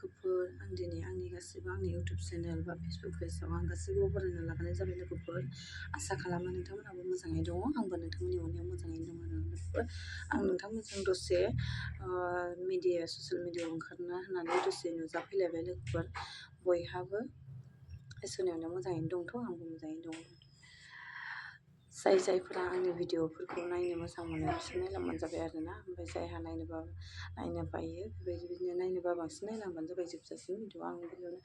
लोगोफोर आं दिनै आंनि गासिबो आंनि इउटुब चेनेल बा फेसबुक पेजआव आं गासैबो बरायना लागायनाय जाबाय लोगोफोर। आसा खालामो नोंथांमोनहाबो मोजाङै दङ, आंबो नोंथांमोननि अननायाव मोजाङैनो दङ आरो लोगोफोर। आं नोंथांमोनजों दसे ससियेल मिडियायाव ओंखारना होननानै दसे नुजाफैलायबाय लोगोफोर। बयहाबो इसोरनि अननायाव मोजाङैनो दंथ', आंबो मोजाङैनो दङ। जायफोरा आंनि भिडिअफोरखौ नायनो मोजां मोनो बिसोर नायलांबानो जाबाय आरोना। ओमफ्राय जायहा नायनो बायो बेबायदिनो नायनोबा बांसिन नायलांबानो जाबाय जोबजासिम भिडिअ। आं बेयावनो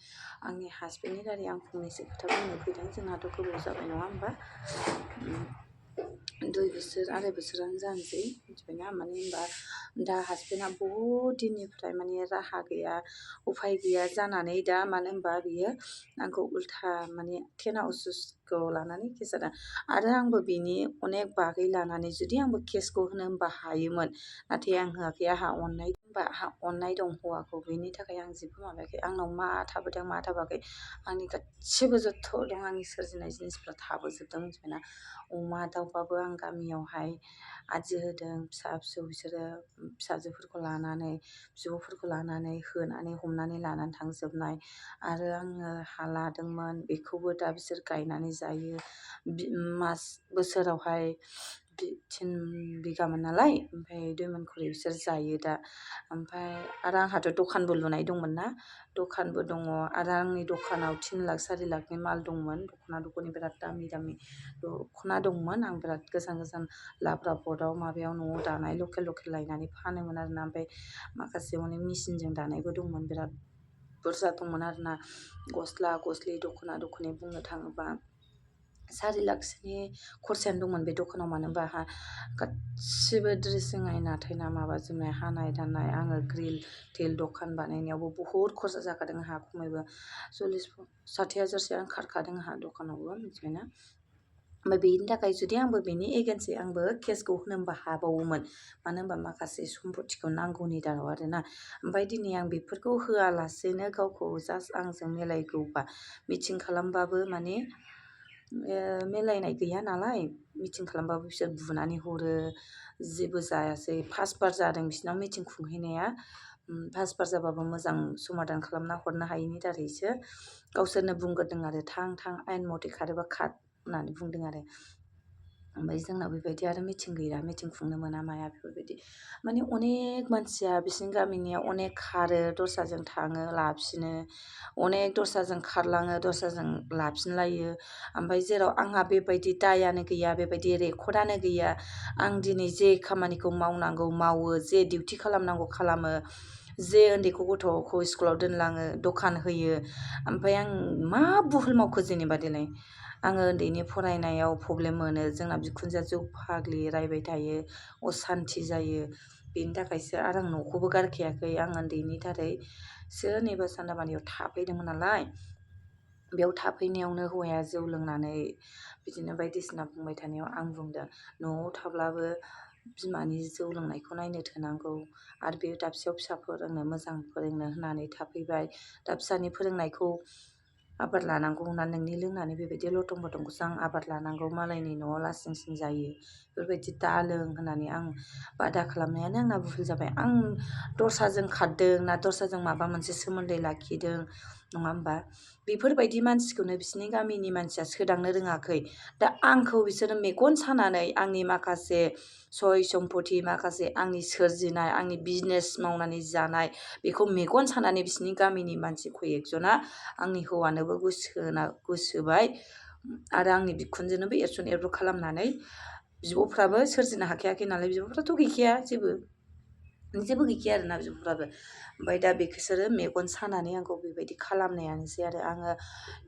आंनि हासबेन्डनि दारै आं फंनैसो खोथा बुंनो फैदों। जोंहाथ' गोबाव जाबाय नङा होमबा, 2 बोसोर 2.5 बोसोरानो जानोसै मिथिबायना। माने होनबा दा हासबेन्डआ बहुद दिननिफ्राय माने राहा गैया उफाय गैया जानानै दा, मानो होनबा बियो आंखौ उल्था माने 10 हाउसेसखौ लानानै केस जादों आरो आंबो बिनि अनेक बागै लानानै जुदि आंबो केसखौ होनो होनबा हायोमोन, नाथाय आं होआखै। आंहा अननाय दं हौवाखौ, बेनि थाखाय आं जेबो माबायाखै। आंनाव मा थाबोदों मा थाबाखै आंनि गासिबो जथ' दं, आंनि सोरजिनाय जिनिसफ्रा थाबोजोबदों मिथिबायना। अमा दाउबाबो आं गामियावहाय आदि होदों, फिसा फिसौ बिसोरो फिसाजोफोरखौ लानानै बिब'फोरखौ लानानै होनानै हमनानै लानानै थांजोबनाय। आरो आङो हा लादोंमोन, बेखौबो दा बिसोर गायनानै जायो। बोसोरावहाय 3 बिगामोन नालाय, ओमफ्राय 2 मन खरि बिसोर जायो दा। ओमफ्राय आरो आंहाथ' दखानबो लुनाय दंमोन ना, दखानबो दङ। आरो आंनि दखानाव 3 लाख 4 लाखनि माल दंमोन। दख'ना बिराद दामि दख'ना दंमोन। आं बिराद गोजान लाब्रा बर्डआव माबायाव न'आव दानाय लकेल लायनानै फानोमोन आरोना। ओमफ्राय माखासे माने मेचिनजों दानायबो दंमोन, बिराद बुरजा दंमोन आरोना। गस्लि दख'ना बुंनो थाङोबा 4 लाखसोनि खरसायानो दंमोन बे दखानाव। मानो होनबा आंहा गासिबो ड्रेसिं आयना थायना माबाजोबनाय, हानाय दानाय, आङो ग्रिल दखान बानायनायावबो बहुद खरसा जाखादों आंहा। खमैबो 40-60 हाजारसो आं खारखादों आंहा दखानावबो मिथिबायना। ओमफ्राय बेनि थाखाय जुदि आंबो बेनि एगेन्सै आंबो केसखौ होनो होनबा हाबावोमोन, मानो होनबा माखासे सम्पतिखौ नांगौनि दाराव आरोना। ओमफ्राय दिनै आं बेफोरखौ होआलासेनो गावखौ जास्ट आंजों मिलायगौबा मिटिं खालामबाबो माने मिलायनाय गैया नालाय, मिटिं खालामबाबो बिसोर बुनानै हरो, जेबो जायासै। 5 बार जादों बिसिनाव मिटिं खुंहैनाया। 5 बार जाबाबो मोजां समाधान खालामना हरनो हायैनि दारैसो गावसोरनो बुंग्रोदों आरो थां आयेन मथे खारोबा खार होननानै बुंदों आरो। ओमफ्राय जोंनाव बेबायदि आरो मिटिं गैया, मिटिं खुंनो मोना माया बेफोरबायदि। माने अनेक मानसिया बिसिनि गामिनिया अनेक खारो, दस्राजों थाङो लाफिनो, अनेक दस्राजों खारलाङो, दस्राजों लाफिनलायो। ओमफ्राय जेराव आंहा बेबायदि दायानो गैया, बेबायदि रेकर्डआनो गैया। आं दिनै जे खामानिखौ मावनांगौ मावो, जे डिउटि खालामनांगौ खालामो, जे उन्दैखौ गथ'खौ स्कुलाव दोनलाङो, दखान होयो। ओमफ्राय आं मा भुल मावखो जेनेबा देलाय। आङो उन्दैनि फरायनायाव प्रब्लेम मोनो, जोंना बिखुनजोआ जौ फाग्लि रायबाय थायो, असान्थि जायो। बेनि थाखायसो आरो आं न'खौबो गारखायाखै। आं उन्दैनि दारैसो नैबे सान्दाबारियाव थाफैदोंमोन नालाय, बेयाव थाफैनायावनो हौवाया जौ लोंनानै बिदिनो बायदिसिना बुंबाय थानायाव आं बुंदों, न'आव थाब्लाबो बिमानि जौ लोंनायखौ नायनो थोनांगौ, आरो बे दाबसेयाव फिसा फोरोंनो मोजां फोरोंनो होननानै थाफैबाय। दा फिसानि फोरोंनायखौ आबाद लानांगौ होननानै नोंनि लोंनानै बेबायदि लथं बथंखौसो आं आबाद लानांगौ, मालायनि न'आव लासिं सिं जायो, बेफोरबायदि दा लों होननानै आं बादा खालामनायानो आंना भुल जाबाय। आं दस्राजों खारदों ना दस्राजों माबा मोनसे सोमोन्दै लाखिदों नङा होमबा? बेफोरबायदि मानसिखौनो बिसिनि गामिनि मानसिया सोदांनो रोङाखै। दा आंखौ बिसोरो मेगन सानानै आंनि माखासे सय सम्पति, माखासे आंनि सोरजिनाय, आंनि बिजनेस मावनानै जानाय, बेखौ मेगन सानानै बिसिनि गामिनि मानसि कयेकजना आंनि हौवानोबो गोसोबाय आरो आंनि बिखुनजोनोबो एरसन एरब्र खालामनानै, बिब'फ्राबो सोरजिनो हाखायाखै नालाय, बिब'फ्राथ' गैखाया जेबो गैखाया आरोना बिब'फ्राबो। ओमफ्राय दा बिसोरो मेगन सानानै आंखौ बेबायदि खालामनायानोसै आरो। आङो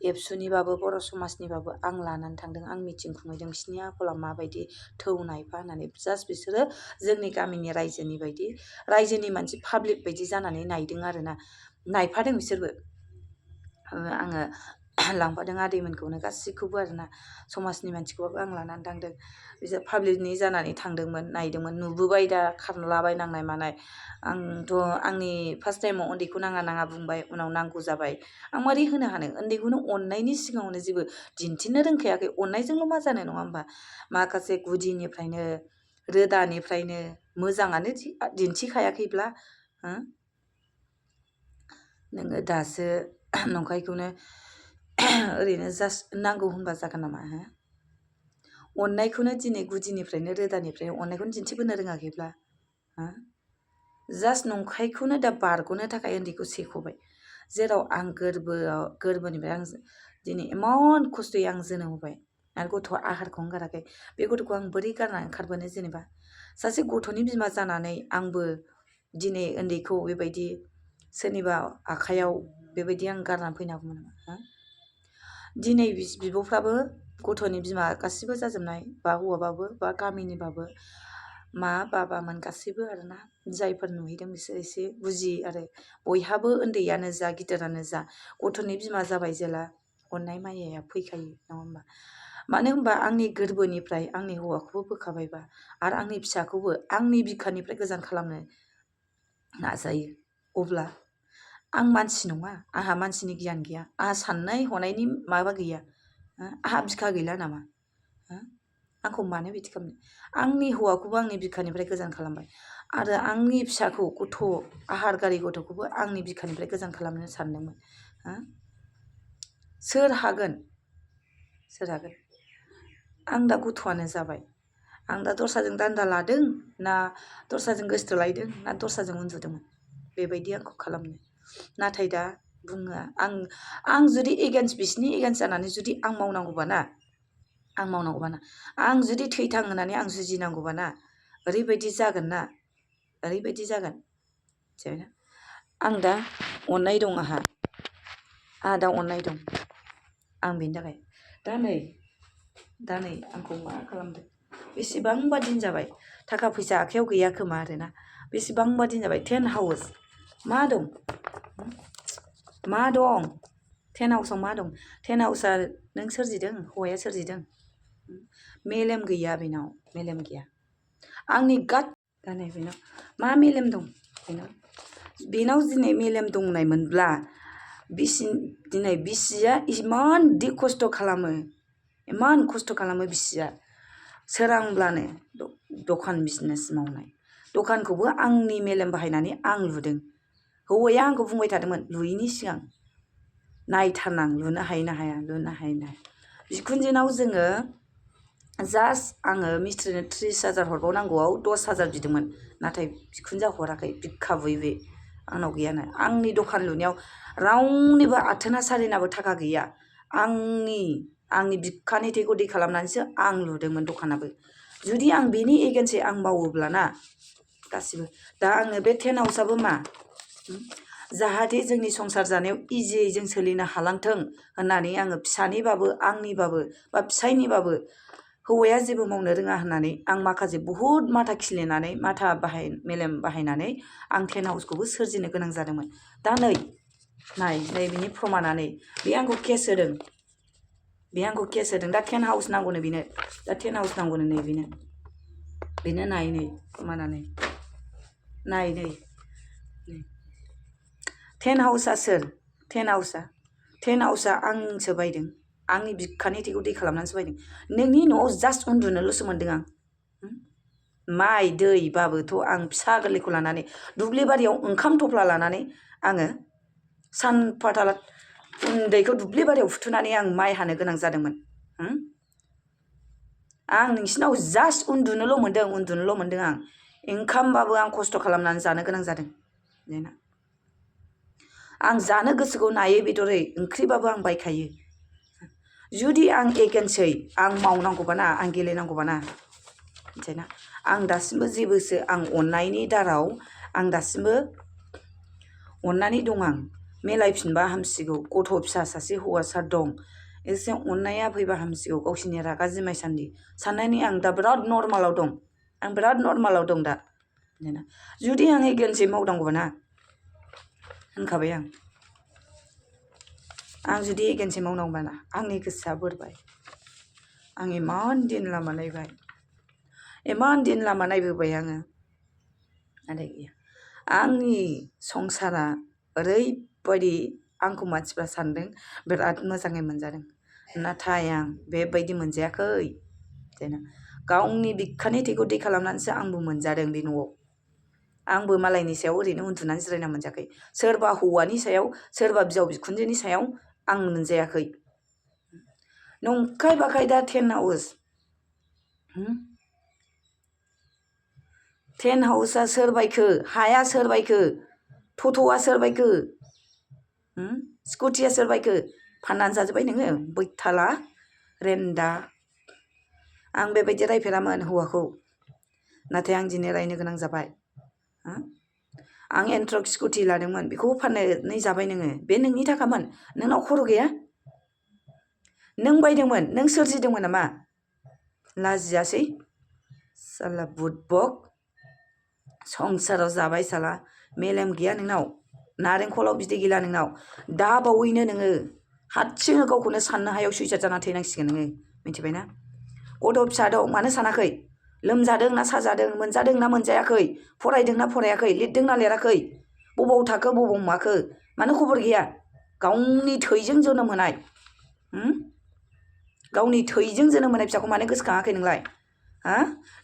एबसुनिबाबो बर' समाजनिबाबो आं लानानै थांदों, आं मिटिं खुंहैदों, बिसिनि आखला माबायदि थौनायफा होननानै। जास्ट बिसोरो जोंनि गामिनि रायजोनि मानसि पाब्लिक बायदि जानानै नायदों आरोना, नायफादों बिसोरबो। आङो लांफादों आदैमोनखौनो गासैखौबो आरोना, समाजनि मानसिखौबाबो आं लानानै थांदों। बिसोर पाब्लिकनि जानानै थांदोंमोन, नायदोंमोन, नुबोबाय दा खारलाबाय नांनाय मानाय। आंथ' आंनि फार्स्ट टाइमाव उन्दैखौ नाङा बुंबाय, उनाव नांगौ जाबाय। आं मारै होनो हानो, उन्दैखौनो अननायनि सिगाङावनो जेबो दिन्थिनो रोंखायाखै। अननायजोंल' मा जानो नङा होमबा? माखासे गुदिनिफ्रायनो रोदानिफ्रायनो मोजाङानो दिन्थिखायाखैब्ला नोङो दासो नंखायखौनो ओरैनो जास्ट नांगौ होनबा जागोन नामा हो? अननायखौनो दिनै गुदिनिफ्रायनो रोदानिफ्राय अननायखौनो दिन्थिबोनो रोङाखैब्ला हो? जास्ट नंखायखौनो दा बारग'नो थाखाय उन्दैखौ सेख'बाय, जेराव आं गोरबोनिफ्राय आं दिनै इमान खस्थ'यै आं जोनोम होबाय आरो गथ'आ आहारखौनो गाराखै। बे गथ'खौ आं बोरै गारना ओंखारबोनो? जेनेबा सासे गथ'नि बिमा जानानै आंबो दिनै उन्दैखौ बेबायदि सोरनिबा आखाइयाव बेबायदि आं गारनानै फैनो हागौमोन नामा हो? दिनै बिब'फ्राबो गथ'नि बिमा गासिबो जाजोबनाय, बा हौवाबाबो बा गामिनिबाबो मा बाबामोन गासैबो आरोना, जायफोर नुहैदों बिसोर एसे बुजियो आरो बयहाबो उन्दैयानो जा गिदिरानो जा गथ'नि बिमा जाबाय जेला अननाय मायाया फैखायो नङा होमबा? मानो होनबा आंनि गोरबोनिफ्राय आंनि हौवाखौबो बोखाबायबा आरो आंनि फिसाखौबो आंनि बिखानिफ्राय गोजान खालामनो नाजायो, अब्ला आं मानसि नङा, आंहा मानसिनि गियान गैया, आंहा साननाय हनायनि माबा गैया, आंहा बिखा गैला नामा? आंखौ मानो बिदि खालामनो? आंनि हौवाखौबो आंनि बिखानिफ्राय गोजान खालामबाय आरो आंनि फिसाखौ आहार गारि गथ'खौबो आंनि बिखानिफ्राय गोजान खालामनो सानदोंमोन। सोर हागोन? सोर हागोन? आं दा गथ'आनो जाबाय, आं दा दस्राजों दान्दा लादों ना दस्राजों गोसथोलायदों ना दस्राजों उन्दुदोंमोन बेबायदि आंखौ खालामनो? नाथाय दा बुङो आं जुदि बिसिनि एगेन्स्ट जानानै जुदि आं मावनांगौबा ना, आं जुदि थैथां होननानै आं जुजिनांगौबा ना, ओरैबायदि जागोन ना, ओरैबायदि जागोन। आं दा अननाय दं, आंहा दा अननाय दं। आं बेनि थाखाय दा नै आंखौ मा खालामदों? बेसेबांबा दिन जाबाय, थाखा फैसा आखाइयाव गैया खोमा आरोना, बेसेबांबा दिन जाबाय। 10 हाउस मा दं? मा दं? 10 हाउसआव मा दं? 10 हाउसआ नों सोरजिदों, हौवाया सोरजिदों। मेलेम गैया बेनाव, मेलेम गैया। आंनि दा नै बेनाव मा मेलेम दं? बेनाव दिनै मेलेम दंनायमोनब्ला दिनै बिसिया इमानदि खस्थ' खालामो, इमान खस्थ' खालामो बिसिया, सोरांब्लानो दखान बिजनेस मावनाय, दखानखौबो आंनि मेलेम बाहायनानै आं लुदों। हौवाया आंखौ बुंबाय थादोंमोन लुयैनि सिगां, नायथारनां लुनो हायो ना हाया, लुनो हायो ना हाया। बिखुनजोनाव जोङो जास्ट आङो मिस्थ्रिनो 30,000 हरबावनांगौआव 10,000 बिदोंमोन, नाथाय बिखुनजोआ हराखै, बिखा बुयो बे, आंनाव गैयानो। आंनि दखान लुनायाव रावनिबो आथोना सारेनाबो थाखा गैया, आंनि बिखानि थैखौ दै खालामनानैसो आं लुदोंमोन दखानाबो। जुदि आं बेनि एगेन्सै आं मावोब्लाना गासिबो दा आङो बे 10 हाउसआबो मा जाहाथे जोंनि संसार जानायाव इजियै जों सोलिनो हालांथों होननानै आङो फिसानिबाबो आंनिबाबो बा फिसायनिबाबो हौवाया जेबो मावनो रोङा होननानै आं माखासे बुहुत माथा खिलिनानै मेलेम बाहायनानै आं 10 हाउसखौबो सोरजिनो गोनां जादोंमोन। दा नै बिनि प्रमानानै बे आंखौ केस होदों, दा 10 हाउस नांगौनो बेनो, दा 10 हाउस नांगौनो नै बेनो नाय प्रमाना नाय 10 हाउसआ सोर? 10 हाउसआ आंसो बायदों, आंनि बिखानि थैखौ दै खालामनानैसो बायदों। नोंनि न'आव जास्ट उन्दुनोल'सो मोनदों आं। माइ दैबाबोथ' आं फिसा गोरलैखौ लानानै दुब्लि बारियाव ओंखाम थफ्ला लानानै आङो सानफाथाला उन्दैखौ दुब्लि बारियाव फुथुनानै आं माइ हानो गोनां जादोंमोन। आं नोंसिनाव जास्ट उन्दुनोल' मोनदों आं। ओंखामबाबो आं खस्थ' खालामनानै जानो गोनां जादों। आं जानो गोसोखौ नायै बेदरै ओंख्रिबाबो आं बायखायो। जुदि आं एगेन्सै आं मावनांगौबाना, आं गेलेनांगौबाना, मिथिबायना? आं दासिमबो जेबोसो आं अननायनि दाराव आं दासिमबो अननानै दं। आं मेलायफिनबा हामसिगौ, गथ' फिसा सासे हौवासा दं, एसे अननाया फैबा हामसिगौ गावसिनि रागा जिमाय साननानै आं दा बिराद नर्मालाव दं, दा। जुदि आं एगेन्सै मावनांगौबाना होनखाबाय आं जुदि एगेन्सै मावनांगौबाना आंनि गोसोआ बोरबाय। आं इमान दिन लामा नायबोबाय आङो, नाथाय गैया। आंनि संसारा ओरैबायदि आंखौ मानसिफ्रा सानदों बिराद मोजाङै मोनजादों, नाथाय आं बेबायदि मोनजायाखै। गावनि बिखानि थैखौ दै खालामनानैसो आंबो मोनजादों बे न'आव। आंबो मालायनि सायाव ओरैनो उन्दुनानै जिरायना मोनजायाखै सोरबा हौवानि सायाव सोरबा बिहाव बिखुनजोनि सायाव आं मोनजायाखै नंखाय बाखाय दा टेन हाउसआ सोर बायखो हाया सोर बायखो टट'आ सोर बायखो स्कुटिया सोर बायखो फाननानै जाजोब्बाय नोङो बैथाला रेन्दा आं बेबायदि रायफेरामोन हौवाखौ नाथाय आं दिनै रायनो गोनां जाबाय आं एन्ट्रक स्कुटि लादोंमोन बेखौबो फाननानै जाबाय नोङो बे नोंनि थाखामोन नोंनाव खर' गैया नों बायदोंमोन नों सोरजिदोंमोन नामा लाजियासै साला बुदबक संसाराव जाबाय साला मेलेम गैया नोंनाव नारेंखलाव बिदै गैला नोंनाव दा बावैनो नोङो हारसिंनो गावखौनो साननो हायाव सुइसाइड जाना थैनांसिगोन नोङो मिथिबायना गथ' फिसा दं मानो सानाखै लोमजादों ना साजादों मोनजादों ना मोनजायाखै फरायदों ना फरायाखै लिरदों ना लिराखै बबाव थाखो बबाव माखो मानो खबर गैया गावनि थैजों जोनोम होनाय गावनि थैजों जोनोम होनाय फिसाखौ मानो गोसोखाङाखै नोंलाय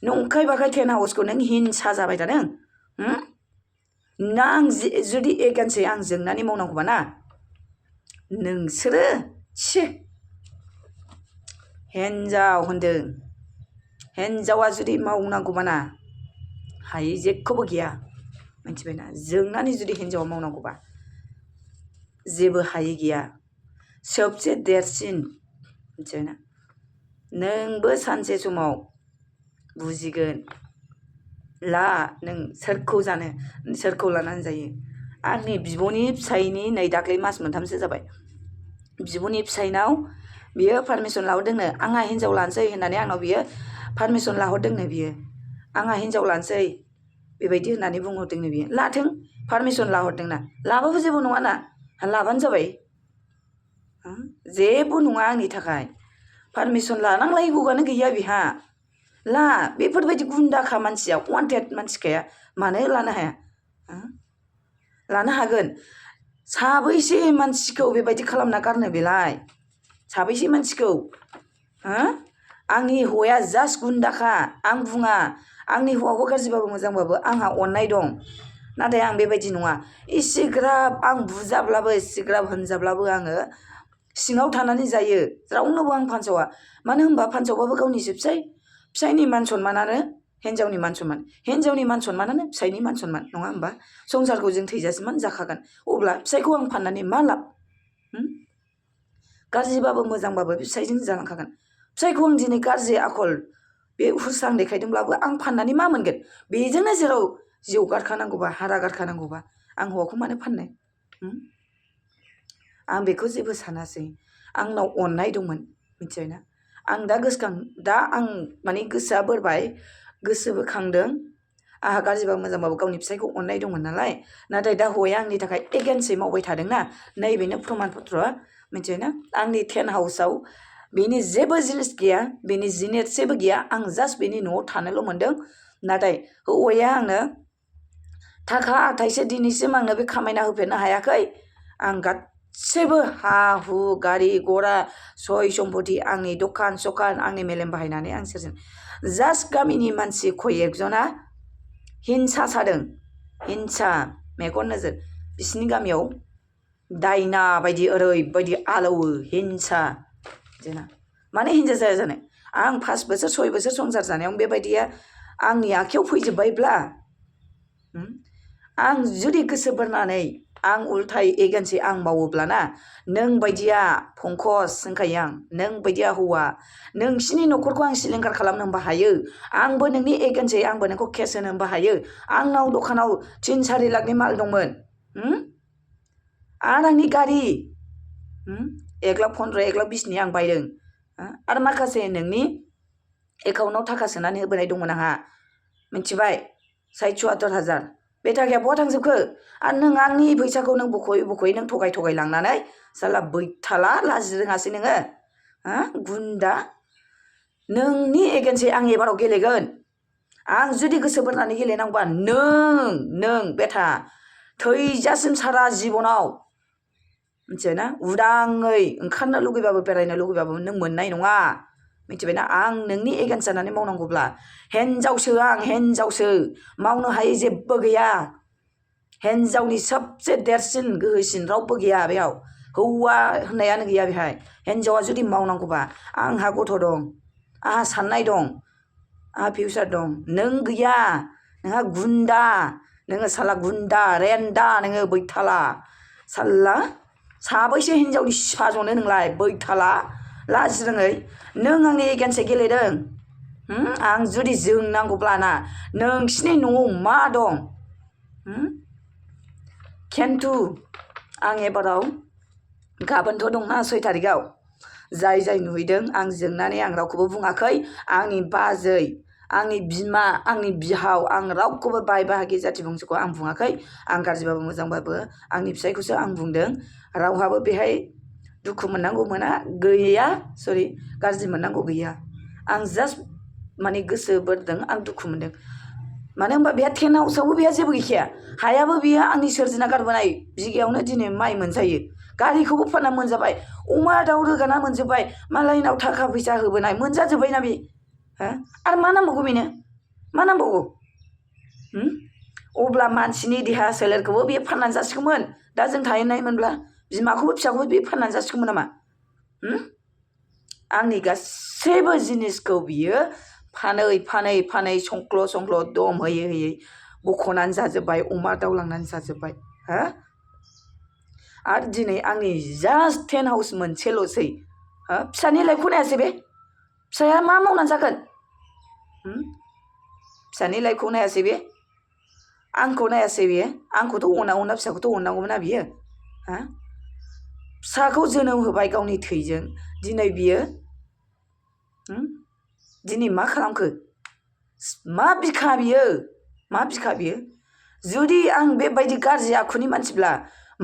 नंखाय बाखाय टेन हाउसखौ नों हिंसा जाबाय थादों ना आं जुदि एगेन्सै आं जोंनानै मावनांगौबा ना नोंसोरो हिन्जाव होनदों हिन्जावा जुदि मावनांगौबा ना हायै जेखौबो गैया मिथिबायना जोंनानै जुदि हिन्जावा मावनांगौबा जेबो हायै गैया सबसे देरसिन मिथिबायना नोंबो सानसे समाव बुजिगोन ला नों सोरखौ जानो सोरखौ लानानै जायो आंनि बिब'नि फिसायनि नै दाख्लै मास मोनथामसो जाबाय बिब'नि फिसायनाव बियो पारमिसन लाहरदोंनो आंहा हिन्जाव लानोसै होननानै आंनाव बियो पारमिसन लाहरदोंनो बियो आंहा हिन्जाव लानोसै बेबायदि होननानै बुंहरदोंनो बियो लाथों पारमिसन लाहरदोंना लाबाबो जेबो नङाना लाबानो जाबाय जेबो नङा आंनि थाखाय पारमिसन लानांलायगौआनो गैया बिहा ला बेफोरबायदि गुन्दाखा मानसिया वान्टेड मानसिखाया मानो लानो हाया लानो हागोन साबैसे मानसिखौ बेबायदि खालामना गारनो बेलाय साबैसे मानसिखौ आंनि हौवाया जास्ट गुन्दाखा आं बुङा आंनि हौवाखौ गाज्रिबाबो मोजांबाबो आंहा अननाय दं नाथाय आं बेबायदि नङा इसिग्राब आं बुजाब्लाबो इसिग्राब होनजाब्लाबो आङो सिङाव थानानै जायो रावनोबो आं फानसावा मानो होनबा फानसावबाबो गावनिसो फिसायनि मान सनमानानो हिन्जावनि मान सनमान हिन्जावनि मान सनमानानो फिसायनि मान सनमान नङा होमबा संसारखौ जों थैजासिम जाखागोन अब्ला फिसायखौ आं फाननानै मा लाब गाज्रिबाबो मोजांबाबो फिसायजों जालांखागोन फिसायखौ आं दिनै गाज्रि आखल बे हुस्रां देखायदोंब्लाबो आं फाननानै मा मोनगोन बेजोंनो जेराव जिउ गारखानांगौबा हारा गारखानांगौबा आं हौवाखौ मानो फाननो आं बेखौ जेबो सानासै आंनाव अननाय दंमोन मिथिबायना आं दा आं माने गोसोआ बोरबाय गोसो बोखांदों आंहा गाज्रिबाबो मोजांबाबो गावनि फिसायखौ अननाय दंमोन नालाय नाथाय दा हौवाया आंनि थाखाय एगेन्सै मावबाय थादोंना नैबेनो प्रमान पत्रआ मिथिबायना आंनि टेन हाउसआव बेनि जेबो जिनिस गैया बेनि जिनिस जेबो गैया आं जास्ट बेनि न'आव थानोल' मोनदों नाथाय हौवाया आंनो थाखा थाइसे दिनैसिम आंनो बे खामायना होफेरनो हायाखै आं गासैबो हा हु गारि घरा सय सम्पति आंनि दखान सखान आंनि मेलेम बाहायनानै आं सोरजिनो जास्ट गामिनि मानसि खय एकजना हिंसा सादों हिंसा मेगन नोजोर बिसिनि गामियाव दायना बायदि ओरैबायदि आलौवो हिंसा जोंना माने हिंसा जाया जानो आं 5 बोसोर 6 बोसोर संसार जानायाव बेबायदिया आंनि आखायाव फैजोब्बायब्ला आं जुदि गोसो बोरनानै आं उल्थाय एगेन्सै आं मावोब्लाना नों बायदिया फंकस होनखायो आं नों बायदिया हौवा नोंसिनि न'खरखौ आं सिलिंखार खालामनोबो हायो आंबो नोंनि एगेन्सै आंबो नोंखौ केस होनोबो हायो आंनाव दखानाव 3-4 लाखनि माल दंमोन आरो आंनि गारि 1,15,20,000 आं बायदों आरो माखासे नोंनि एकाउन्टाव थाखा सोनानै होबोनाय दंमोन आंहा मिथिबाय 60-74,000 बे थाखाया बहा थांजोबखो आरो नों आंनि फैसाखौ नों बख'यै नों थगाय लांनानै साला बैथाला लाजि रोङासै नोङो गुन्दा नोंनि एगेन्सै आं एबाराव गेलेगोन आं जुदि गोसो बोरनानै गेलेनांगौबा नों बेटा थैजासिम सारा जिबनाव मिथिबायना उदाङै ओंखारनो लुगैबाबो बेरायनो लुगैबाबो नों मोननाय नङा मिथिबायना आं नोंनि एगेन्स्ट जानानै मावनांगौब्ला हिन्जावसो आं हिन्जावसो मावनो हायै जेबो गैया हिन्जावनि सबसे देरसिन गोहोसिन रावबो गैया बेयाव हौवा होननायानो गैया बेहाय हिन्जावा जुदि मावनांगौबा आंहा गथ' दं आंहा साननाय दं आंहा फिउचार दं नों गैया नोंहा गुन्दा नोङो साला गुन्दा रेन्दा नोङो बैथाला साला साबैसे हिन्जावनि सिफा जनो नोंलाय बैथाला लाजिरोङै नों आंनि एगेन्स्टै गेलेदों आं जुदि जोंनांगौब्लाना नोंसिनि न'आव मा दं खिन्थु आं एबाराव गाबोनथ' दंना 6 तारिखआव जाय जाय नुहैदों आं जोंनानै आं रावखौबो बुङाखै आंनि बाजै आंनि बिमा आंनि बिहाव आं रावखौबो बाय बाहागि जाथि बंस'खौ आं बुङाखै आं गाज्रिबाबो मोजांबाबो आंनि फिसायखौसो आं बुंदों रावहाबो बेहाय दुखु मोननांगौ मोना गैया सरि गाज्रि मोननांगौ गैया आं जास्ट माने गोसो बोरदों आं दुखु मोनदों मानो होनबा बेहा टेन्ट हाउसआवबो बेहा जेबो गैखाया हायाबो बियो आंनि सोरजिना गारबोनाय बिगायावनो दिनै माइ मोनजायो गारिखौबो फानना मोनजाबाय अमा दाउ रोगाना मोनजोब्बाय मालायनाव थाखा फैसा होबोनाय मोनजाजोब्बायना बे आरो मा नांबावगौ बेनो मा नांबावगौ अब्ला मानसिनि देहा सोलेरखौबो बे फाननानै जासिगौमोन दा जों थाहैनायमोनब्ला बिमाखौबो फिसाखौबो बे फाननानै जासिगौमोन नामा आंनि गासैबो जिनिसखौ बियो फानै फानै फानै संख्ल' संख्ल' दम होयै होयै बख'नानै जाजोब्बाय अमा दाउ लांनानै जाजोब्बाय आरो दिनै आंनि जास्ट टेन्ट हाउस मोनसेल'सै फिसानि लाइफखौ नायासै बे फिसाया मा मावनानै जागोन फिसानि लाइफखौ नायासै बे आंखौ नायासै बेयो आंखौथ' अना फिसाखौथ' अननांगौमोन ना बियो फिसाखौ जोनोम होबाय गावनि थैजों दिनै बियो दिनै मा खालामखो मा बिखा बियो जुदि आं बेबायदि गाज्रि आखुनि मानसिब्ला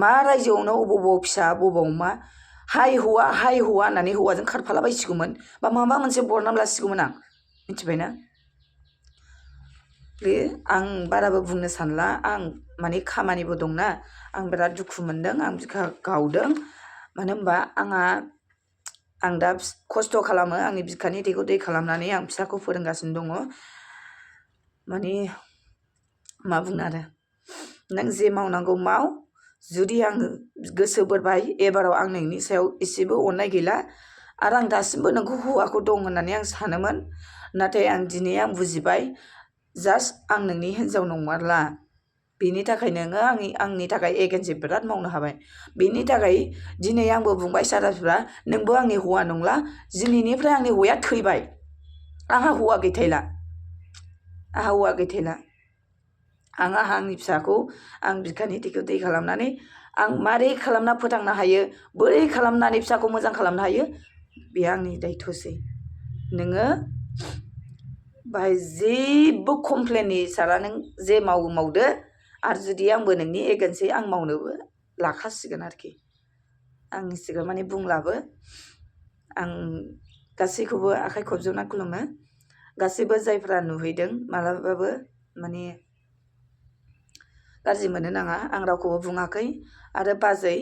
मा रायजोआवनो बबाव फिसा बबाव मा हाय हौवा होननानै हौवाजों खारफाला बायसिगौमोन बा माबा मोनसे बरनाम लासिगौमोन आं मिथिबायना बे आं बाराबो बुंनो सानला आं माने खामानिबो दंना आं बिराद दुखु मोनदों आं बिखा गावदों मानो होनबा आं दा खस्थ' खालामो आंनि बिखानि थैखौ दै खालामनानै आं फिसाखौ फोरोंगासिनो दङ माने मा बुंनो आरो नों जे मावनांगौ माव जुदि आङो गोसो बोरबाय एबाराव आं नोंनि सायाव एसेबो अननाय गैला आरो आं दासिमबो नोंखौ हौवाखौ दं होननानै आं सानोमोन नाथाय आं दिनै आं बुजिबाय जास्ट आं नोंनि हिन्जाव नंमारला बेनि थाखाय नोङो आंनि थाखाय एगेन्सै बिराद मावनो हाबाय बेनि थाखाय दिनै आंबो बुंबाय साराफोरा नोंबो आंनि हौवा नंला दिनैनिफ्राय आंनि हौवाया थैबाय आंहा हौवा गैथायला आं आंनि फिसाखौ आं बिखानि थैखौ दै खालामनानै आं मारै खालामना फोथांनो हायो बोरै खालामनानै फिसाखौ मोजां खालामनो हायो बे आंनि दायथ'सै नोङो बाहाय जेबो कमप्लेननि सारा नों जे मावदो आरो जुदि आंबो नोंनि एगेन्सै आं मावनोबो लाखासिगोन आरोखि आंनि सिगां माने बुंलाबो आं गासैखौबो आखाइ खबजबना खुलुमो गासैबो जायफ्रा नुहैदों मालाबाबो माने गाज्रि मोननो नाङा आं रावखौबो बुङाखै आरो बाजै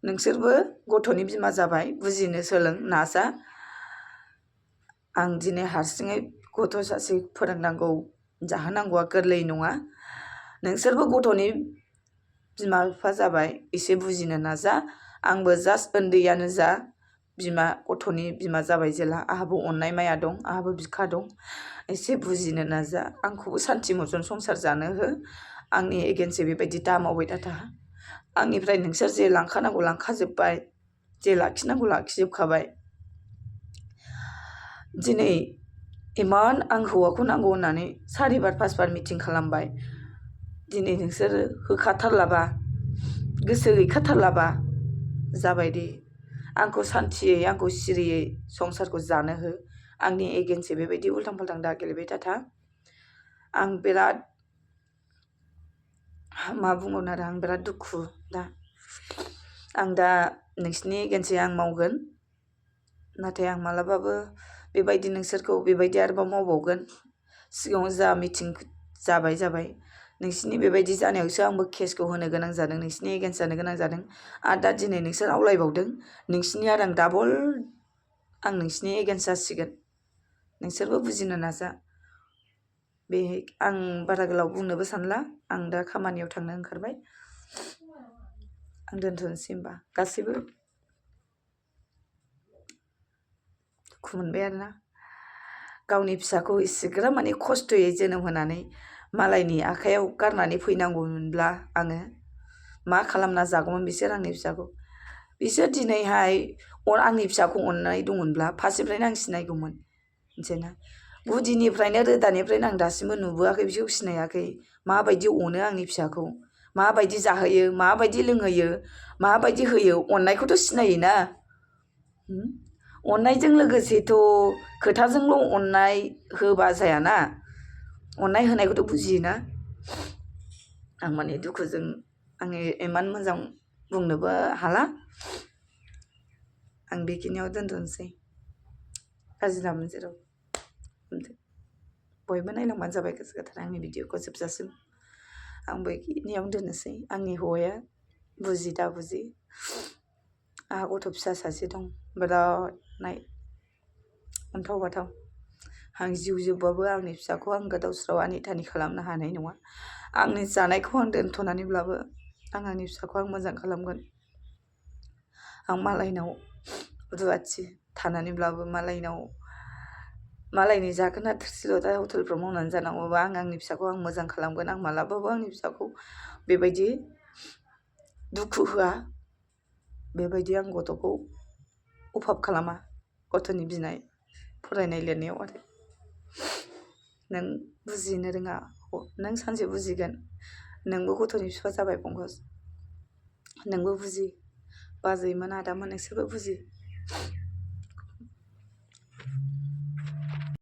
नोंसोरबो गथ'नि बिमा जाबाय बुजिनो सोलों नाजा आं दिनै हारसिङै गथ' सासे फोरोंनांगौ जाहोनांगौआ गोरलै नङा नोंसोरबो गथ'नि बिमा बिफा जाबाय एसे बुजिनो नाजा आंबो जास्ट उन्दैयानो जा गथ'नि बिमा जाबाय जेला आंहाबो अननाय माया दं आंहाबो बिखा दं एसे बुजिनो नाजा आंखौबो सान्थि मोजोन संसार जानो हो आंनि एगेन्सै बेबायदि दा मावबाय था आंनिफ्राय नोंसोर जे लांखानांगौ लांखाजोब्बाय जे लाखिनांगौ लाखिजोबखाबाय दिनै इमान आं हौवाखौ नांगौ होननानै 4 बार 5 बार मिटिं खालामबाय दिनै नोंसोर होखाथारलाबा गोसो गैखाथारलाबा जाबाय दे आंखौ सान्थियै आंखौ सिरियै संसारखौ जानो हो आंनि एगेन्सै बेबायदि उल्थां फाल्थां दा गेलेबाय था आं बिराद मा बुंगोन आरो आं बिराद दुखु आं दा नोंसिनि एगेन्सै आं मावगोन नाथाय आं मालाबाबो बेबायदि नोंसोरखौ बेबायदि आरोबाव मावबावगोन सिगाङाव जा मिटिं जाबाय नोंसिनि बेबायदि जानायावसो आंबो केसखौ होनो गोनां जादों नोंसिनि एगेन्स्ट जानो गोनां जादों आरो दा दिनै नोंसोर आवलायबावदों नोंसिनि आरो आं डाबल आं नोंसिनि एगेन्स्ट जासिगोन नोंसोरबो बुजिनो नाजा बे आं बारा गोलाव बुंनोबो सानला आं दा खामानियाव थांनो ओंखारबाय आं दोनथ'नोसै होमबा गासैबो दुखु मोनबाय आरोना गावनि फिसाखौ इसिग्राब माने खस्थ'यै जोनोम होनानै मालायनि आखायाव गारनानै फैनांगौमोनब्ला आङो मा खालामना जागौमोन बिसोर आंनि फिसाखौ बिसोर दिनैहाय आंनि फिसाखौ अननाय दंमोनब्ला फार्स्टनिफ्रायनो आं सिनायगौमोन मिथिबायना गुदिनिफ्रायनो रोदानिफ्रायनो आं दासिमबो नुबोआखै बिसोरखौ सिनायाखै माबायदि अनो आंनि फिसाखौ माबायदि जाहोयो माबायदि लोंहोयो माबायदि होयो अननायखौथ' सिनायोना अननायजों लोगोसेथ' खोथाजोंल' अननाय होबा जायाना अननाय होनायखौथ' बुजियोना आं माने दुखुजों आङो इमान मोजां बुंनोबो हाला आं बेखिनियाव दोनथ'नोसै गाज्रि दामोन जेराव बयबो नायलांबानो जाबाय गोसो गोथार आंनि भिडिअखौ जोबजासिम आं बेखिनियावनो दोननोसै आंनि हौवाया बुजि दा बुजि आंहा गथ' फिसा सासे दं बिराद अन्थाव बाथाव आं जिउ जोबबाबो आंनि फिसाखौ आं गोदाव सोराव आनि थानि खालामनो हानाय नङा आंनि जानायखौ आं दोनथ'नानैब्लाबो आं आंनि फिसाखौ आं मोजां खालामगोन आं मालायनाव रुवाथि थानानैब्लाबो मालायनि जाखोना थोरसि लथा हटेलफ्राव मावनानै जानांगौबा आं आंनि फिसाखौ आं मोजां खालामगोन आं मालाबाबो आंनि फिसाखौ बेबायदि दुखु होआ बेबायदि आं गथ'खौ अभाब खालामा गथ'नि बिनाय फरायनाय लिरनायाव आरो नों बुजिनो रोङा नों सानसे बुजिगोन नोंबो गथ'नि बिफा जाबाय पंकज नोंबो बुजि बाजैमोन आदामोन नोंसोरबो बुजि